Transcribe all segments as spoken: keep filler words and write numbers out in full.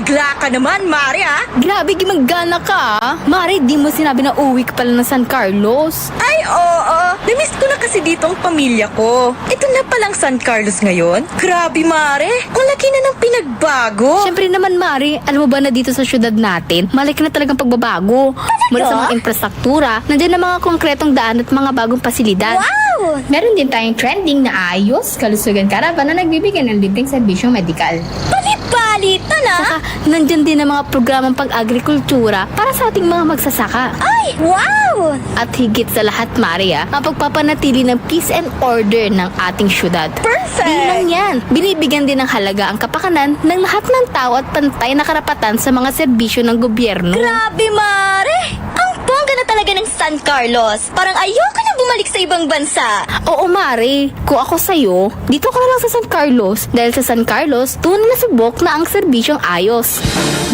Bakla ka naman, Mare, ah! Grabe, gimagana ka, ah! Mare, di mo sinabi na uwi ka pala ng San Carlos. Ay, oo. Namiss ko na kasi dito ang pamilya ko. Ito na palang San Carlos ngayon. Grabe, Mare. Ang laki na ng pinagbago. Siyempre naman, Mare. Alam mo ba na dito sa syudad natin, malaki na talagang pagbabago. Talaga? Mula sa mga infrastruktura, nandiyan ang mga konkretong daan at mga bagong pasilidad. Wow! Meron din tayong trending na Ayos Kalusugan Caravan na nagbibigay ng libreng serbisyong medikal. Bali-bali, tala! Saka, nandyan din ang mga programang pag-agrikultura para sa ating mga magsasaka. Ay, wow! At higit sa lahat, Mare, ah, ang pagpapanatili ng peace and order ng ating syudad. Perfect! Di lang yan, binibigyan din ng halaga ang kapakanan ng lahat ng tao at pantay na karapatan sa mga serbisyo ng gobyerno. Grabe, Mare! Ang bongga na talaga ng San Carlos! Parang ayoko na bumalik sa ibang bansa! Oo, Mare. Kung ako sa'yo, dito ka na lang sa San Carlos, dahil sa San Carlos, tunay na subok na ang serbisyong ayos.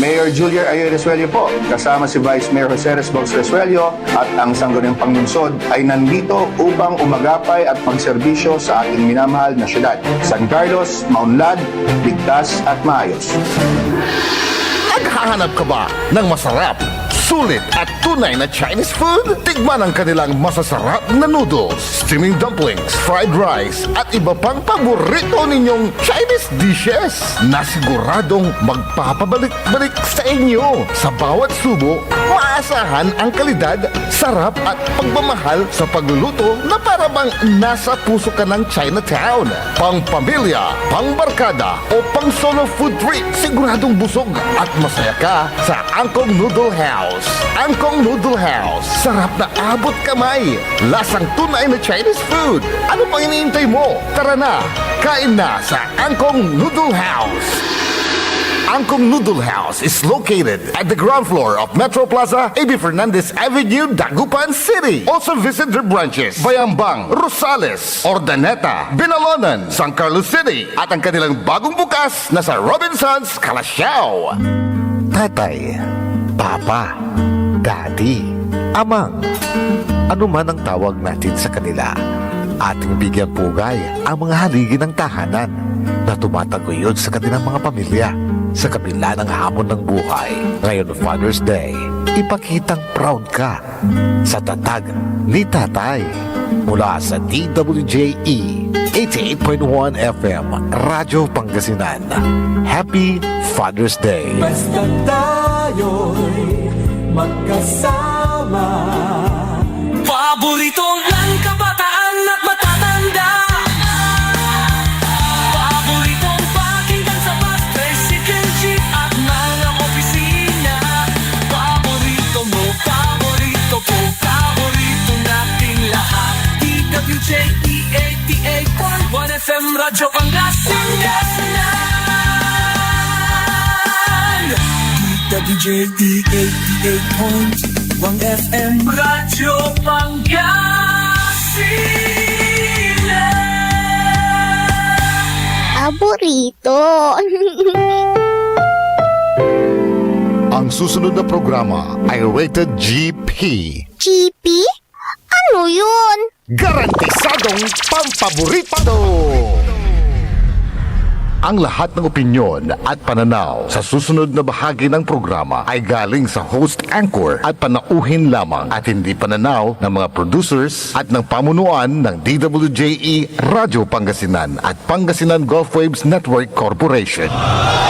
Mayor Julier Ayoy Resuello po, kasama si Vice Mayor Jose Resbos Resuello at ang Sangguniang Panlungsod ay nandito upang umagapay at magserbisyo sa ating minamahal na syudad. San Carlos, maunlad, ligtas at maayos. Naghahanap ka ba ng masarap, sulit at tunay na Chinese food? Tikman ang kanilang masasarap na noodles, steaming dumplings, fried rice, at iba pang paborito ninyong Chinese dishes na siguradong magpapabalik-balik sa inyo. Sa bawat subo, maasahan ang kalidad, sarap, at pagmamahal sa pagluluto na para bang nasa puso ka ng Chinatown. Pang pamilya, pang barkada, o pang solo food trip, siguradong busog at masaya ka sa Angkong Noodle House. Angkong Noodle House, sarap na abot kamay, lasang tunay na Chinese food. Ano pang iniintay mo? Tara na, kain na sa Angkong Noodle House. Angkong Noodle House is located at the ground floor of Metro Plaza, A B Fernandez Avenue, Dagupan City. Also visit their branches, Bayambang, Rosales, Urdaneta, Binalonan, San Carlos City, at ang kanilang bagong bukas na sa Robinsons, Calasiao. Tatay, Papa, Daddy, Amang, anuman ang tawag natin sa kanila, ating bigyan pugay ang mga haligi ng tahanan na tumataguyod sa kanilang mga pamilya sa kabila ng hamon ng buhay. Ngayon, Father's Day, ipakitang proud ka sa tatag ni Tatay. Mula sa D W J E eighty-eight point one F M, Radyo Pangasinan. Happy Father's Day! Basta tayo'y magkasama. Paborito ng kabataan at matatanda. Paboritong pakinggan sa bus, tricycle, jeep at mga opisina. Paborito mo, paborito ko, paborito nating lahat. D W J E eighty-eight point one F M Radyo Pangasinan. D W J E eighty-eight point one F M Radyo Pangasinan. Paborito. Ang susunod na programa ay rated G P. G P? Ano yun? Garantisadong pampaborito! Ang lahat ng opinyon at pananaw sa susunod na bahagi ng programa ay galing sa host anchor at panauhin lamang at hindi pananaw ng mga producers at ng pamunuan ng D W J E Radyo Pangasinan at Pangasinan Gulf Waves Network Corporation.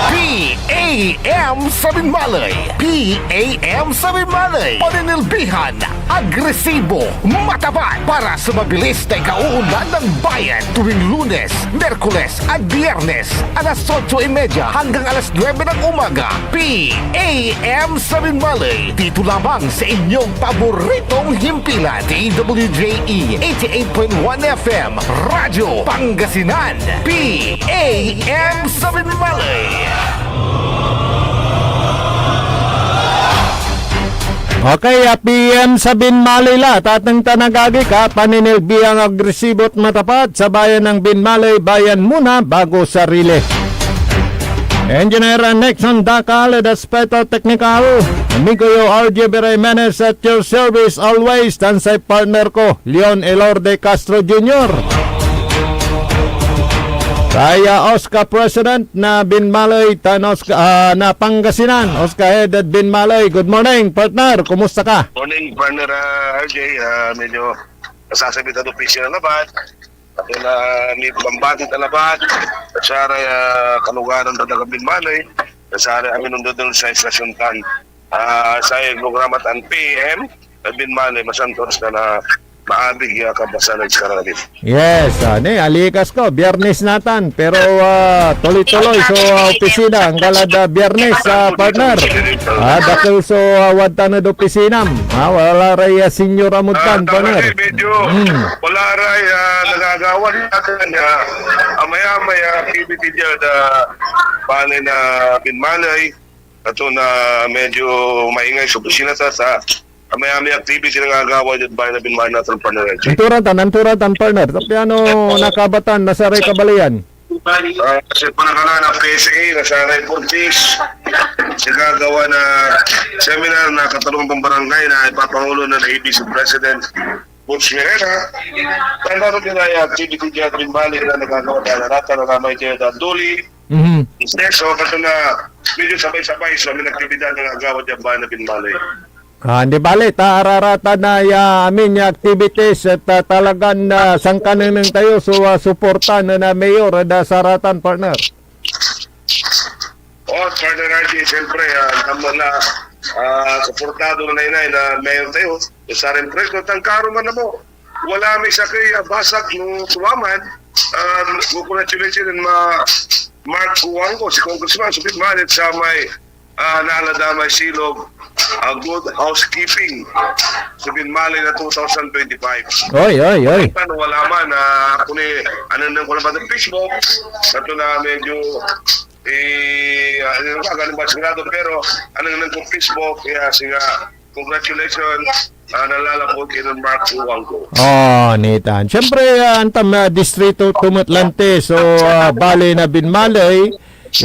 P A M Sabinmalay! P A M Sabinmalay! Paninilbihan, agresibo, matapat para sa mabilis na ikauunlad ng bayan tuwing Lunes, Miyerkules at Biyernes, alas otso y media hanggang alas nuebe ng umaga. P A M Sabinmalay, dito lamang sa inyong paboritong himpilan, D W J E eighty-eight point one F M, Radyo Pangasinan. P A M Sabinmalay. Okay, ah, P M Sabinmalay la, tateng tan agagi ka, paninilbihan, agresibo at matapat sa bayan ng Binmalay, bayan muna bago sarili. Engineer Nixon Dacal ed aspeto teknikal. Amigo yo, R J B Jimenez at your service always, tan say partner ko, Leon Elorde Castro Junior. Saya OSCA President na Binmaley tan OSCA, ah, na Pangasinan, OSCA Head ed Binmaley. Good morning, partner. Kumusta ka? Morning, partner, ah, R J. Ah, medyo nasasabit na opisina labat. At na, may pambati na labat. At saray, ah, kalugaran na taga Binmaley. At saray amin ondodon sa estasyon tan. Ah, say programa tan P M, Edwin Mane, masantos na na maabig ya kabasan ed sikara. Yes, ah, ni, alikas ko, Biyernes natan, pero, ah, tuloy-tuloy so, ah, opisina, anggalad, ah, Biyernes, ah, partner. Ah, dakel so, ah, wadtan ed opisinam. Ah, wala ray, ah, senior amod tan, partner. Medyo wala ray, ah, nagagawa natin, ah, amaya-maya activity dyan, ah, Mane na Binmaley. Ato na medyo maingay so opisina ta, sa amay-amay activity na nagagawa diad bayan na Binmaley natan, partner Reggie. Anto ra tan, anto ra tan, partner? Ta piano nakabatan na saray kabaleyan? Ah, kasi panagana na P S A, na saray Fortis, sigagawa na seminar na katalong pambarangay na ipapangulo na A B C President Butch Mirena. Tanda ro din ay activity diad Binmaley na nagagawa na natan na ramay diad Duli. Mhm. Business, so, kato na medyo sabay-sabay so amin aktibidad na nagagawa diad bayan na Binmaley. Ah, di bale, ta araratan na ya amin ya activities et, ah, talagan, ah, sankanengneng tayo so, ah, suporta nen, ah, Mayor ed, ah, saratan, partner. Oh, partner R J, siyempre, ah, tama na, ah, suportado na inay na Mayor tayo. Sa rin proyekto, tangkaro man mo. Wala may sakey a basak no tua man. Um, congratulations din ma Mark Juangco, si Congressman, so pinmalit sa may, ah, naalada may silog, ah, good housekeeping. So pinmalit na two thousand twenty-five. Oy, oy, oy. Ano, wala man, ah, ako ni, ano nang wala pa sa Facebook, kato na medyo, eh, ano ba, ganun ba sigurado, pero ano nang Facebook, kaya siya, congratulations, ah, nalalapot kay Mark Juangco. Oh, nitan. Siyempre, ah, antam, ah, distrito tumetlante. So, ah, bale na Binmaley,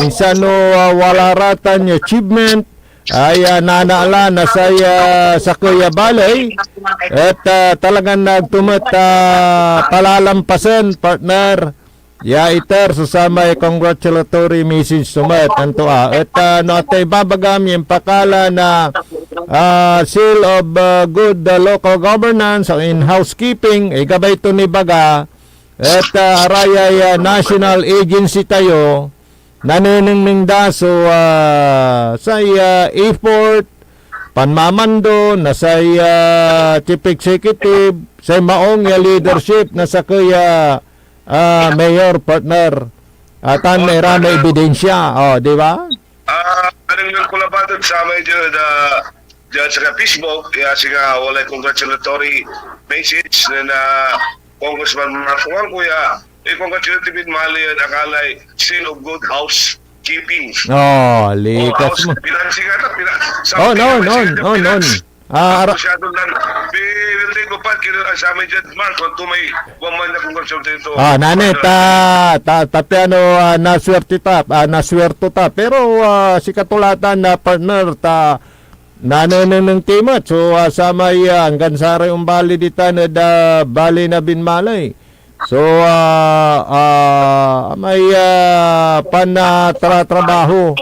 insan no, ah, wala ratan ya achievement, ay, ah, nanala na say, ah, sakey a baley. Et, ah, talagan nagtumet, ah, palalampasen, partner. Ya iter so samay congratulatory message to met, anto, ah, et, ah, no atay babagam ya impakala na, ah, seal of, ah, good, ah, local governance in housekeeping, igabay to ni baga, et, ah, arayay, ah, national agency tayo, nanenengneng da so, ah, say, ah, effort, panmamando na say, ah, chief executive, say maong ya leadership na sakey a ah, mayor, partner. Ah, tan ira may ebidensya, oh, di ba? Ah, anengneng ko labat ed samay dia, da, dia sa Facebook, ya singa walay congratulatory message na, na Congressman Mark Juangco ya. Eh, congratulatory Binmaley yan, akalay seal of good housekeeping. Oh, likas mo. Financing ata, pina-, Oh, no, no, no, no. Ah, ara- Masyado lang. Pinili ko pa, kina-, ah, sa amin dyan, Mark, kung tumay, waman na kung konsulta ito. Ah, nani, ta, ta, ta, piano, ah, naswerte ta, ah, naswerto ta. Pero, ah, si katulatan na partner ta, nanenengneng ti met. So, ah, samay, ah, anggan saray umbali ditan ed, ah, bali na Binmaley. So, ah, ah, may, ah, pan, ah, tra-, trabaho.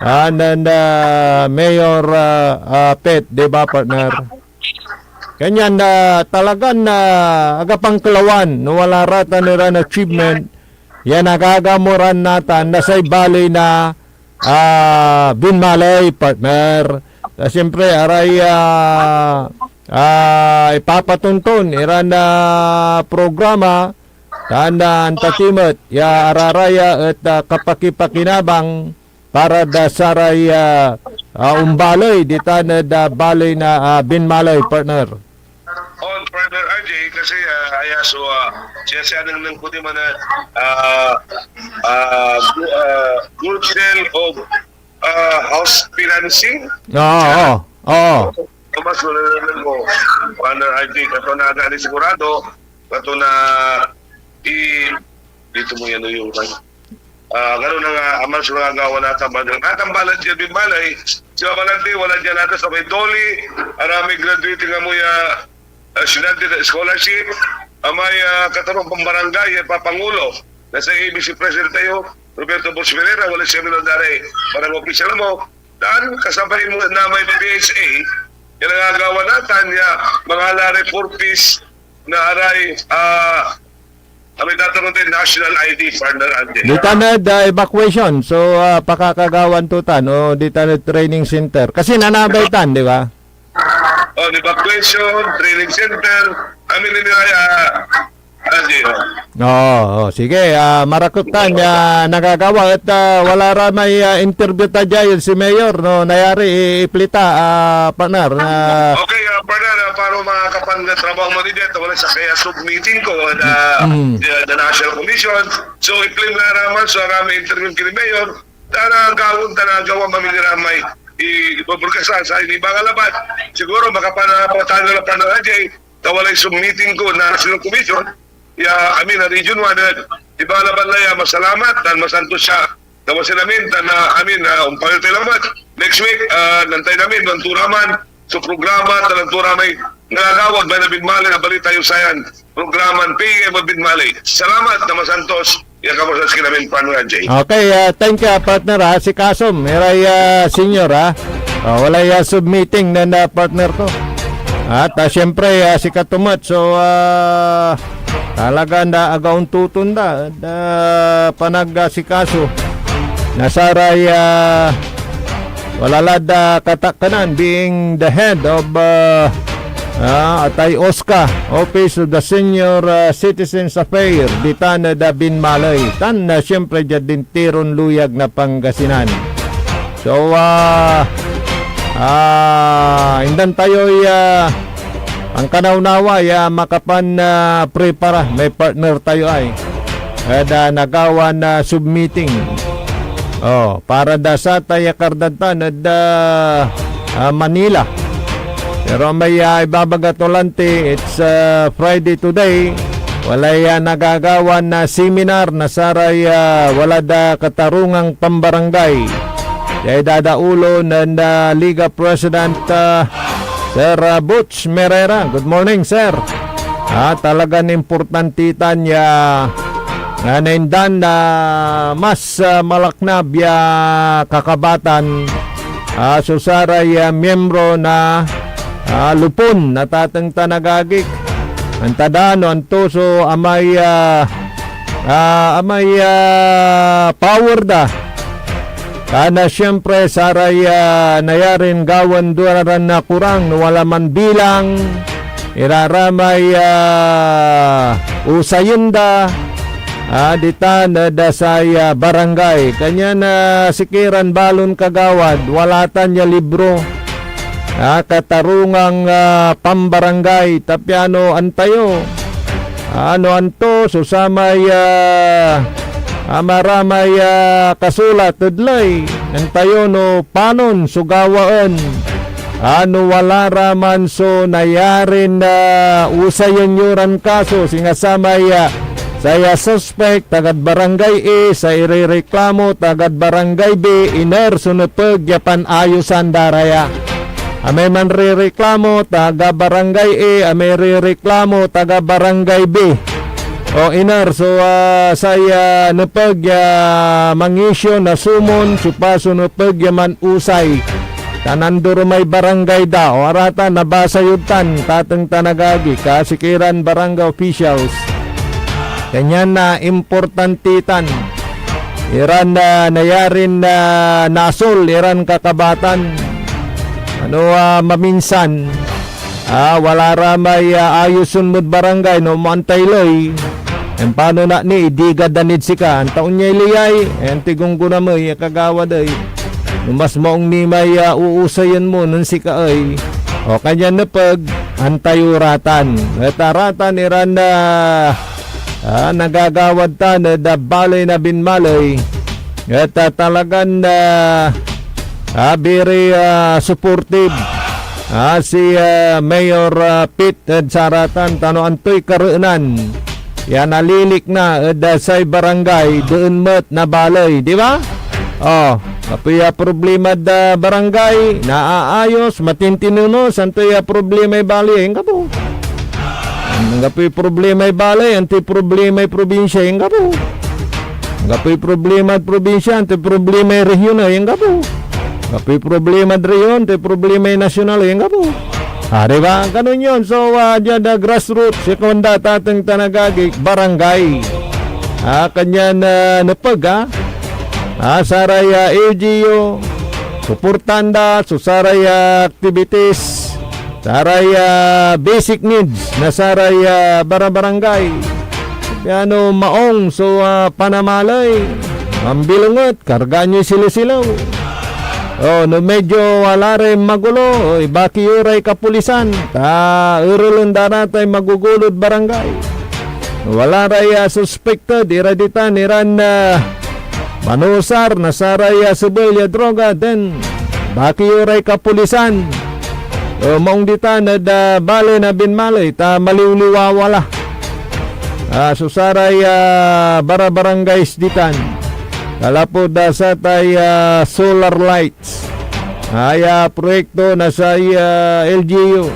Ah, nen, ah, Mayor, ah, ah, Pet, di ba, partner? Kanyan, ah, talagan, ah, agapangkelawan no wala ra tan iran achievement ya nagagamuran natan na say bali na, ah, Binmaley, partner. Ta siyempre, aray, ah, ah, ipapatonton iran, ah, programa, tan, ah, antatimet ya araraya et, ah, kapakipakinabang para da saray, ah, ah, umbaley ditan ed, ah, baley na, ah, Binmaley, partner. On, partner R J, kasi, ah, aya so, ah, siya, siya nang, nang puti man, ah, ah, ah, gu-, ah, good sale of, ah, house financing. Oo, oo, oo. Mas wala na lang mo, partner R J, kato na agani sigurado, kato na i-, dito mo yan yung Ah, gano'n na nga, aman so nagawa na tambalan. Natambalan diad Binmaley, si Amalante, wala diyan natin sa may Doli, aramay graduating amo ya, ah, estudyante na scholarship, amay, ah, katarong pambarangay, ya papangulo. na say A B C President tayo, Roberto Boss Ferreira, walay seminar da ray barangay official mo, tan kasabay mo na may P H A, ya nangagawa natan ya mangala ray four Ps na aray, ah, amay tatawagen tayo national I D, partner Andy. Ditan ed, ah, evacuation. So, ah, pakakagawan to tan, o ditan ed training center. Kasi nanabay tan, di ba? Oh, evacuation, training center, amin nila, ah, Andy, oh. Oo, oh, sige. Ah, marakep tan ya nagagawa et, ah, wala ra may, ah, interview ta dia, yun si Mayor, no? Nayari, i-, iplita, ah, partner, ah. Okay, ah, partner, ah, para makakapan na trabaho mo ni Jet, wala sa kaya sub-meeting ko, ah, Mm. the, the National Commission. So, iplim na raman, so, aramay interview kini Mayor, tana gawon, tana gawon, mamimiramay, i-, ibaburkasan sa inibang a labat. Siguro, makapan-, ah, patalo na pa na, Jay, ta walay sub-meeting ko na National Commission, ya, amin, na Region one, eh, ibang labat la ya, masalamat, tan masantos ya, Tawasin amin, tan, ah, amin, ah, ompawil tayo lamet. Next week, ah, nantay namin, nanto ra man so programa, tan nanto ra may nagagawad may nabinmali na balita yo sayan. Programan P M Binmali. Salamat na masantos. Yan kamusta si kinamin, Pan Ranjay. Okay, ah, thank you, ah, partner, ah. Si Kasom, iray, ah, senior, ah. Ah, walay, ah, sub-meeting nen, ah, partner ko. At, ah, siyempre, ah, si Katumet. So, ah, talaga na agaon tutunda. Da panag, ah, sikaso na saray, ah, walalad, ah, katakkanan, being the head of, ah, ah, Atay Osca, Office of the Senior, ah, Citizens Affair, ditan ed Binmaley, tan, ah, siyempre, diad intiron luyag na Pangasinan. So, ah, ah, indan tayoy, ah, ang kanawnawa ya makapan, ah, prepara, may partner tayo ay. Ed, ah, nagawan, ah, sub-meeting. Oh, para da satay a kardan tan ed, ah, ah, Manila. Pero may, ah, ibabaga to lanti, it's, ah, Friday today. Walay, ah, nagagawan na seminar na saray, ah, walad, ah, katarungang pambarangay. Diay dadaulo nen, ah, Liga President, ah, Sir, ah, Butch Merera. Good morning, sir. Ah, talagan importante tan ya, ah, naindan na mas, ah, malaknab ya kakabatan, ah, so saray, ah, miyembro na, ah, Lupon na tateng tan agagik. Anta da no anto so amay, ah, ah, amay, ah, power da. Tan, ah, siyempre, saray, ah, nayarin gawan duaran nakurang no wala man bilang, iraramay, ah, usayen da, ah, ditan ed say, ah, barangay. Kanyan, ah, sikiran balon kagawad, wala tan ya libro, ah, katarungang, ah, pambarangay, ta piano antayo. Ano anto so samay, ah, amaramay, ah, kasulat ed ley? Antayo no panon so gawaen? Ano wala ra man so nayarin, ah, usayen yo ran kaso, singa samay, ah, saya suspek, tagad Barangay A, say irereklamo, tagad Barangay B, iner so nepeg ya panayosan da ra ya. Amay manrereklamo, taga Barangay A, amay rereklamo, taga Barangay B. O iner so, ah, say, ah, nepeg ya mangisyo na sumon, siopa so nepeg ya manusay. Tan ando ra may barangay da, o aratan, nabasa yod tan, tateng tan agagi, kasikiran barangay officials. Kanyan na importante tan iran, ah, nayarin, ah, nasol iran kakabatan. Ano, ah, maminsan, ah, wala ra may, ah, ayosen mod barangay no maantay ley. Empano na ni, idigad da nid sika. Anta onyay liyay, antoy gunggona mi ya kagawad ey. No mas maong ni may, ah, uusayen mo nen sika ey. O kanyan nepeg, antayo ra tan. Et aratan iran, ah, ah, nagagawad tan ed, ah, baley na Binmaley. Et, ah, talagan, ah, ah, very, ah, supportive, ah, si, ah, Mayor, ah, Pete ed saratan, ta no antoy kareenan ya nalilikna ed, ah, say barangay, deen met na baley, di ba? Oh, kapoy a problema da barangay, naaayos, matintineno, santoy a problemay baley, anggapo. Anggapoy problemay baley, antoy problemay probinsia, anggapo. Anggapoy problemad probinsya, antoy problemay regional, anggapo. Anggapoy problemad rehiyon, antoy problemay nasyonal, anggapo. Ah, di ba? Ganun yun. So, ah, diad, ah, grassroots, ya kuanda, tateng tan agagi, barangay. Ah, kanyan, ah, nepeg, ah. Ah, saray, ah, L G U, suportan da so saray, ah, activities, saray, ah, basic needs na saray, ah, barabarangay. Piano maong so, ah, panamaley, mambilonget, kargaan yoy silo-silo. Oh, no medyo wala ray magulo, oh, ibaki yo ray kapulisan, ta erelen da ra tay magugulod barangay. No wala ray, ah, suspected, ira ditan iran, ah, manusar na saray, ah, sebel ya droga, den baki yo ray kapulisan. Oh, maong ditan ed, ah, bale na binmaley, ta maliwliwawa la. Ah, so saray, ah, barabarangays ditan. Kalapud, ah, satay, ah, solar lights. Ay, ah, proyekto na say, ah, L G U.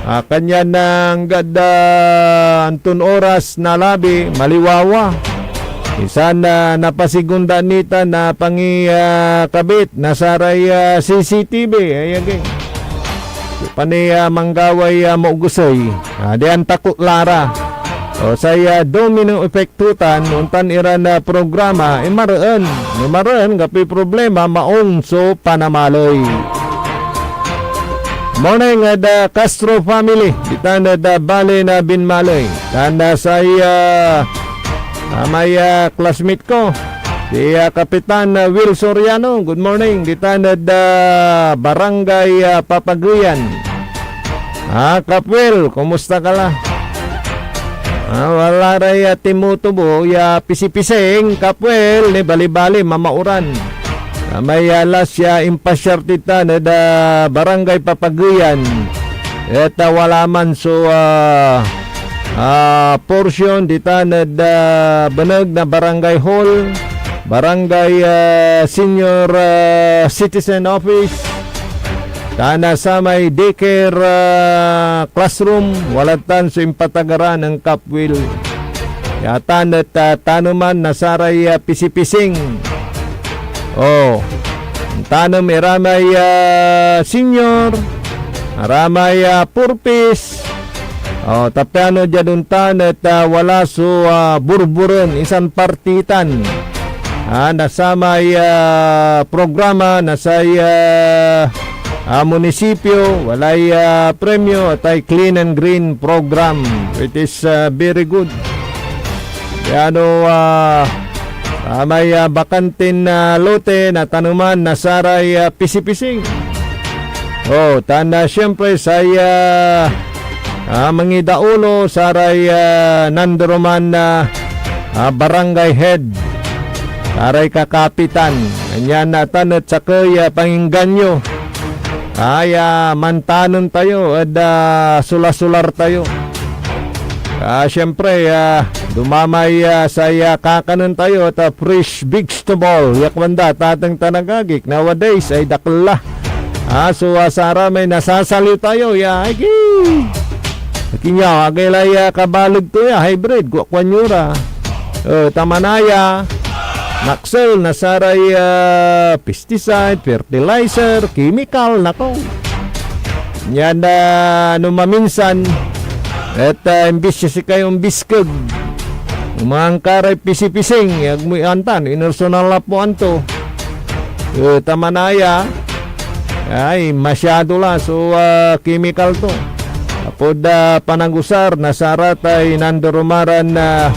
Ah, kanyan anggad, ah, anton oras na labi, maliwawa. Insan, ah, napasigundan ni tan na pangi-, ah, kabit na saray, ah, C C T V. Ay, agi. Pani, ah, manggaway, ah, maogesey. Ah, dian takot la ra. O, say, ah, domino effect to tan, ontan iran, ah, programa, inmareen. Inmareen, anggapoy problema, maong so panamaley. Morning ed, ah, Castro family, ditan ed, ah, bale na binmaley. Tan, ah, say, ah, ah, may, ah, classmate ko, si, ah, Kapitan, ah, Will Soriano. Good morning, ditan ed, ah, Barangay, ah, Papaguyan. Ah, Kap Will, kumusta ka la? Ah, wala ray, ah, timutubo ya pisipising, Kap Will, ni balibali, mamauran. Ah, may, ah, las ya impasyar ditan ed, ah, Barangay Papaguyan. Et, ah, wala man so, ah, ah, portion ditan ed, ah, beneg na Barangay Hall, Barangay, ah, Senior, ah, Citizen Office, tan, ah, samay daycare, ah, classroom, wala tan so impatagaran nen Kap Will. Ya tan et, ah, taneman na saray, ah, pisipising. Oh, tanem iramay, ah, senior, aramay, ah, purpis. Oh, ta piano diad ontan et, ah, wala so, ah, burburen, insan partitan. Ah, na samay, ah, programa, na say, ah, ah, munisipyo, walay, ah, premyo, atay Clean and Green Program, which is, ah, very good. Piano, ah, ah, may, ah, bakantin, ah, lote na taneman na saray, ah, pisipising. Oh, tan, ah, siyempre, say, ah, ah, mangidaulo, saray, ah, nanduruman na, ah, barangay head, saray kakapitan. Kanyan natan et sakey, ah, pangingganyo. Ay, ah, mantanem tayo ed, ah, solasolar tayo. Ah, siyempre, ah, dumamay, ah, say, ah, kakanen tayo et, ah, fresh vegetable. Ya kuanda, tateng tan agagik, nowadays ay dakel la. Ah, so, ah, saramay nasasaliw tayo, ya, ay, ki-, kinyaw, agay la ya kabaleg to ya, hybrid, kuakuan yo ra. Eh, ta manaya, naksel na saray, ah, pesticide, fertilizer, chemical, nako. Yan, ah, no maminsan, et, ah, imbis ya sikayo ombiskeg, umangan ka ray pisipising, ya agmo iantan, inerso na lapuan to. Eh, ta manaya, ay, masyado la so, ah, chemical to. Lapud, ah, panagusar na saratay nandurumaran, ah,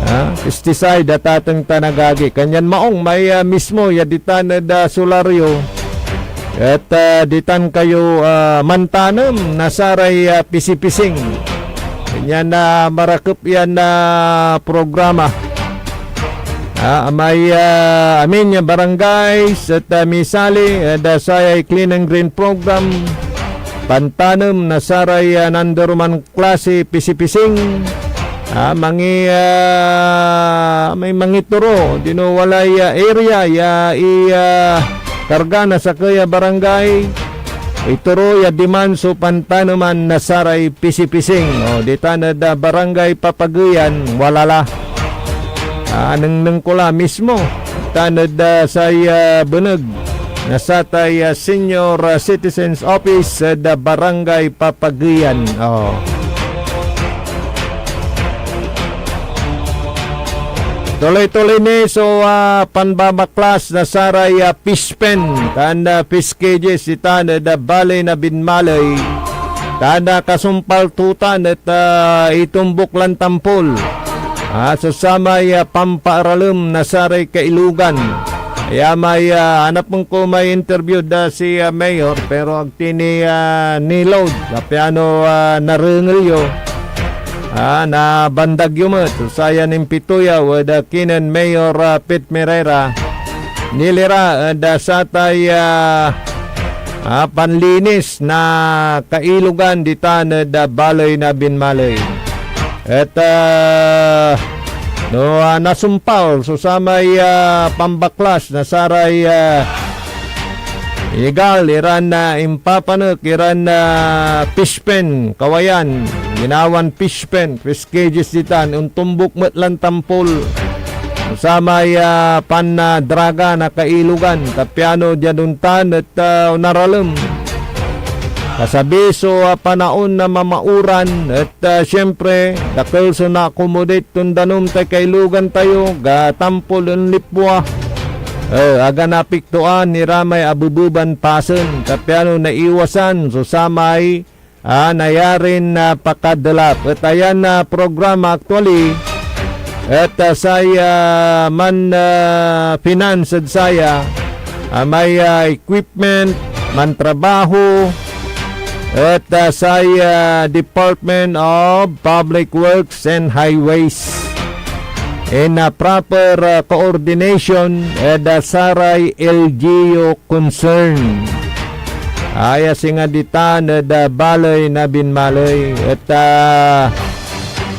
ah, pesticide a tateng tan agagi. Kanyan maong may, ah, mismo ya ditan ed, ah, solar yo. Et, ah, ditan kayo, ah, mantanem na saray, ah, pisipising. Kanyan, ah, marakep yan, ah, programa. Ah, amay, ah, amin ya barangay et, ah, misali ed, ah, sayay Clean and Green Program, pantanem na saray, ah, nanduruman klase pisipising. Ah, mangi-, ah, may mangituro, dino walay, ah, area ya i, ah, karga na sakey a barangay. Ituro ya diman so pantaneman na saray pisipising. O, ditan ed, ah, Barangay Papaguyan, wala la. Ah, nengneng ko la mismo tan ed, ah, say, ah, beneg na satay, ah, Senior, ah, Citizens Office ed, ah, Barangay Papaguian. Oh. Tuloy-tuloy ni so, ah, panbabaklas na saray, ah, fish pen tan, ah, fish cages ditan ed, ah, baley na Binmaley. Tan, ah, kasumpal to tan et, ah, itumbok lan tampol. Ah, so samay, ah, pampaaralem na saray kailogan. Aya may, ah, anapen ko may interview da si, ah, Mayor, pero ag ti ni, ah, ni-load. Kapiano, ah, narengel yo. Ah, nabandag yo met. So sayan impituyaw ed, ah, kinen Mayor, ah, Pete Merera. Nilira ed, ah, satay, ah, ah, panlinis na kailogan ditan ed, ah, baley na Binmaley. Et, ah, no, ah, nasumpal so samay, ah, pambaklas na saray, ah, illegal iran, ah, impapanek iran, ah, fish pen, kawayan, ginawan fish pen, fish cages ditan, ontumbok met lan tampol. Samay, ah, pan, ah, draga na kailogan, ta piano diad ontan et, ah, onaralem. Kasabi so, ah, panaon na mamauran et, ah, siyempre, dakel so na-accommodate ton danum tay kailogan tayo, ga tampol en lipwa. Eh, aga napiktoan ira may abebeban pasen, ta piano naiwasan so samay ah, nayarin, ah, pakadelap. Et ayan, ah, programa actually, et, ah, say, ah, man, ah, finance ed saya, ah, may, ah, equipment, mantrabaho, et, ah, say, ah, Department of Public Works and Highways in, ah, proper, ah, coordination ed, ah, saray L G U concern. Aya singa ditan ed, ah, baley na Binmaley. Et, ah,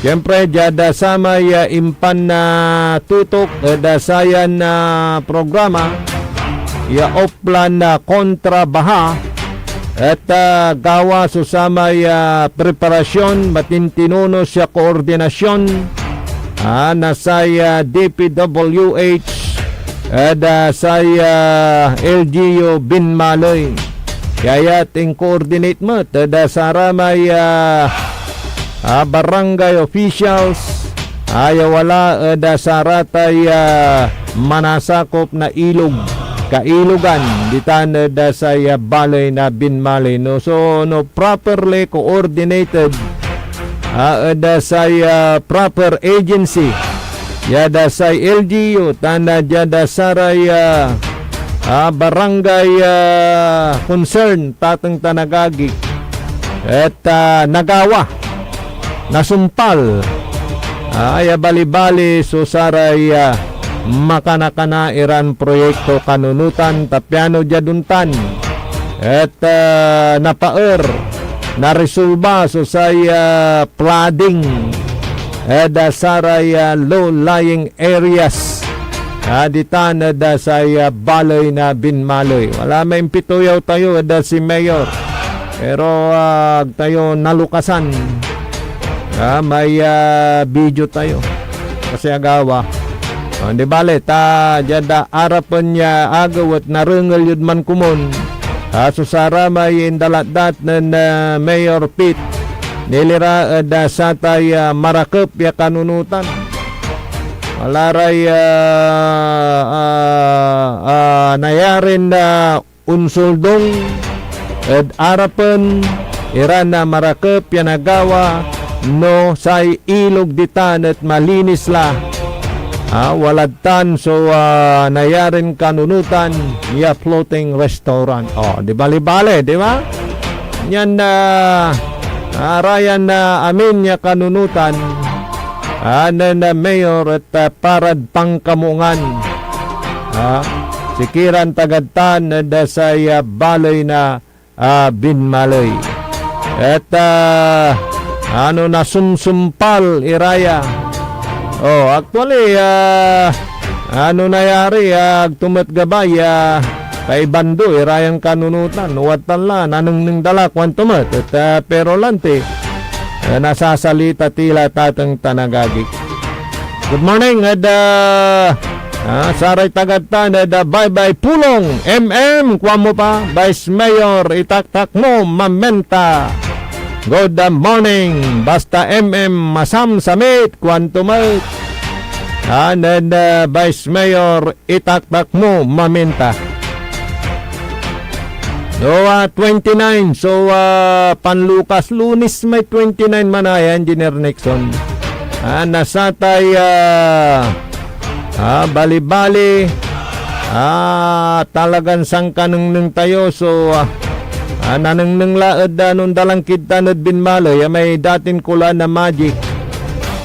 siyempre, diad, ah, samay, ah, impan, ah, tutok ed, ah, sayan, ah, programa, ya Oplan, ah, Kontra Baha, et, ah, gawa so samay, ah, preparasyon, matintinunos ya koordinasyon, ah, na say, ah, D P W H ed, ah, say, ah, L G U Binmaley. Kaya incoordinate met ed, ah, saramay, ah, ah, barangay officials, ah, ya wala ed, ah, saratay, ah, manasakop na ilog, kailogan, ditan ed, ah, say, ah, baley na Binmaley, no? So, no properly coordinated, ah, ed, ah, say, ah, proper agency, ya da say L G U, tan, ah, dia da saray, ah, ah, barangay, ah, concern, tateng tan agagi, et, ah, nagawa, nasumpal, ah, ya balibali so saray, ah, makanakana iran proyekto kanunotan, ta piano diad ontan et, ah, napaer, naresolba so say, ah, flooding ed, ah, saray, ah, low-lying areas, ah, ditan ed, ah, say, ah, baley na Binmaley. Wala may impituyaw tayo ed, ah, si Mayor. Pero, ah, ag tayo nalukasan. Ah, may, ah, video tayo. Kasi agawa. Ah, di bale, ta diad, ah, arapen ya agew et narengel yod mankomon, ah, so saramay indalatdat nen, ah, Mayor Pete, nilira ed, ah, satay, ah, marakep ya kanunotan. Wala ray, ah, ah, ah, nayarin, ah, onsoldong ed arapen iran, ah, marakep ya nagawa no say ilog ditan et malinis la. Ah, walad tan so, ah, nayarin kanunotan ya floating restaurant. Oh, di bali-bali, di ba? Nian, ah, arayan na amin ya kanunotan, ah, nen, ah, Mayor et, ah, parad pankamuongan, ah, sikiran tagad tan ed, ah, say, ah, baley na, ah, Binmaley. Et, ah, ano, nasumsumpal ira ya. Oh, actually, ah, ano nayari, ah, ag to met gabay, ah, kaibando ira yan kanunotan. Watan la, nanengneng da la, kuanto met. Et, ah, pero lanti, ah, nasasalita ti la tateng tan agagi. Good morning, ed, ah, ah, saray tagad tan ed, ah, Baybay Pulong, M M, kuan mo pa, Vice Mayor, itaktak mo, mamenta. Good, ah, morning, basta M M, masamsamit, kuanto met. Ah, nen, ah, Vice Mayor, itaktak mo, maminta. So, ah, twenty-nine. So, ah, panlukas, Lunes may twenty-nine manaya, Engineer Nixon. Ah, nasatay, ah, ah, bali-bali, ah, talagan sankanengneng tayo. So, ah, ah, nanengneng la ed, ah, nondalangkid tan ed binmaley, ah, may datin kulaan na Magic.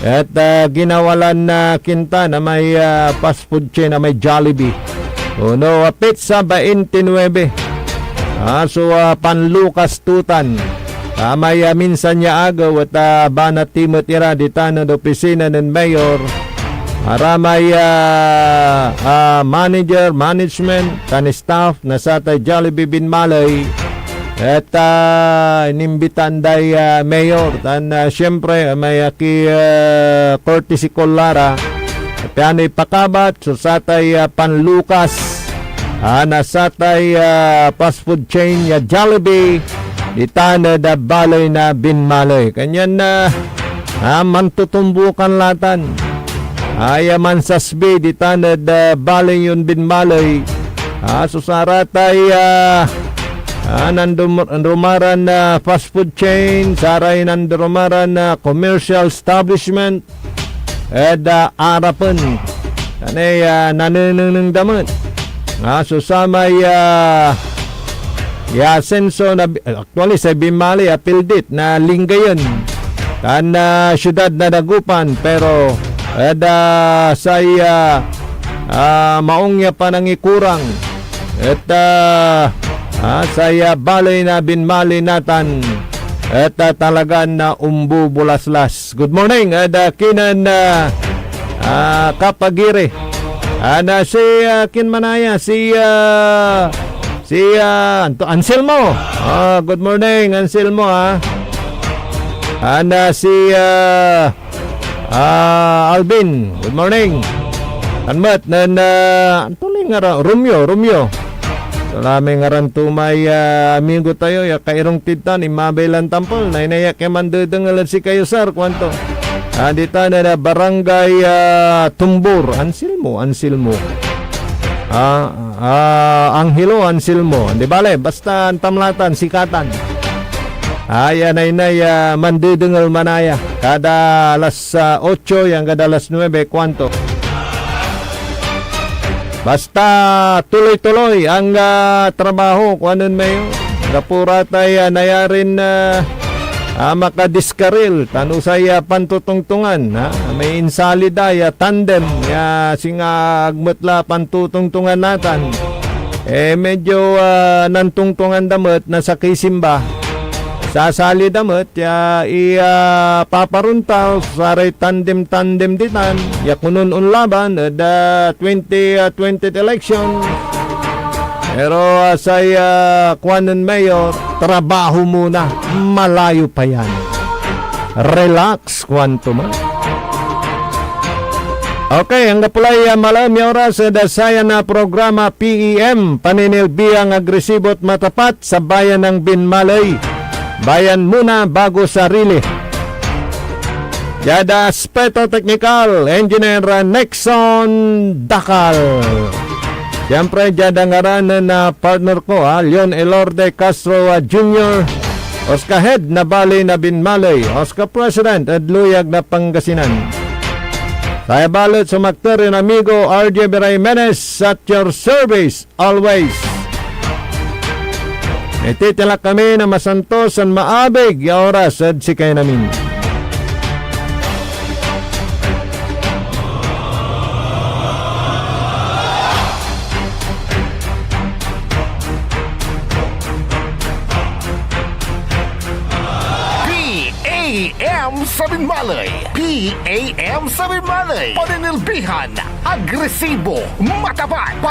Et, ah, ginawa lan, ah, kinta na may, ah, fast food chain na may Jollibee. Ono, ah, petsa baintinuebe. Ah, so, ah, panlukas tutan. Ah, may, ah, minsan ya agew et, ah, banat ti met ira ditan ed opisina nen Mayor. Aramay, ah, ah, manager, management, tan staff na satay Jollibee binmaley. Et, ah, inimbitaan day, ah, mayor tan, ah, siyempre, may aki, ah, courtesy call la ra. Pianoy pakabat so satay, ah, panlukas, ah, na satay, ah, fast food chain ya Jollibee, ditan ed, ah, baley na binmaley. Kanyan, ah, ah, mantutumbukan latan. Aya mansasbi ditan ed, ah, baley yon binmaley. Ah, so saratay, ah, ah, nandum-, nandumaran, ah, fast food chain, saray nandumaran, ah, commercial establishment ed, ah, arapen. Tanay, ah, nanenengneng da met. Ah, so samay, ah, ya asenso na bi-, actually, say binmaley, apildit na Lingayen tan, ah, siyudad na Dagupan, pero ed, ah, say, ah, ah, maong ya panangikurang et, ah, ah, say, ah, baley na binmaley natan et, ah, talagan, ah, ombubulaslas. Good morning, ed, ah, kinen, ah, ah, Kapagiri. Ah, na si, ah, kin manaya, si, ah, si, ah, Anto-, Anselmo. Ah, good morning, Anselmo, ah. Ah, na si, ah, ah, Alvin, good morning. Tan met nen, ah, anto lay ngaran, Romeo, Romeo. Salamay ngaran to may, ah, amigo tayo, ya kairong tid tan, inmabay lan tampol. Naynay ak ya mandedengel ed sikayo, sir, kuanto. Ah, ditan ed, ah, Barangay, ah, Tumbor. Anselmo, Anselmo. Ah, ah, Angelo, Anselmo. Di bale, basta antam latan, sikatan. Ay, naynay, ah, mandedengel manaya. Kada alas, ah, otso, yan kada alas nuebe, kuanto. Basta tuloy-tuloy ang, ah, trabaho, kuanen mayo. Anggapo ra tay, ah, nayarin, ah, ah, makadiskaril, tan usay, ah, pantutungtungan, ha? May insalida ya tandem, ya singa agmet la pantutungtungan natan. Eh, medyo, ah, nantungtungan da met na sakey simba. Sasali da met ya i, ah, paparontal saray tandem-tandem ditan ya konon onlaban ed, ah, twenty, ah, twenty election. Pero, ah, say, ah, kuanen mayo, trabaho muna, malayo pa yan. Relax, kuanto man. Okay, anggapo lay, ah, malaem ya oras ed sayan a programa P E M, Paninilbihan Agresibot Matapat, sa bayan ng Binmaley. Bayan muna bago sarili. Diad aspeto teknikal, Engineer Nixon Dacal. Siyempre, diad ngaran nen, ah, partner ko, ah, Leon Elorde Castro, ah, Junior, Oscar Head na Bali na Binmaley, Oscar President ed Luyag na Pangasinan. Saya balet so makter yon amigo, R J B Jimenez, at your service. Always. Mititilak kami na masantos tan maabig ya oras ed sikayon amin. P A M sa Binmaley. P A M sa Binmaley. Paninilbihan, agresibo, matapat.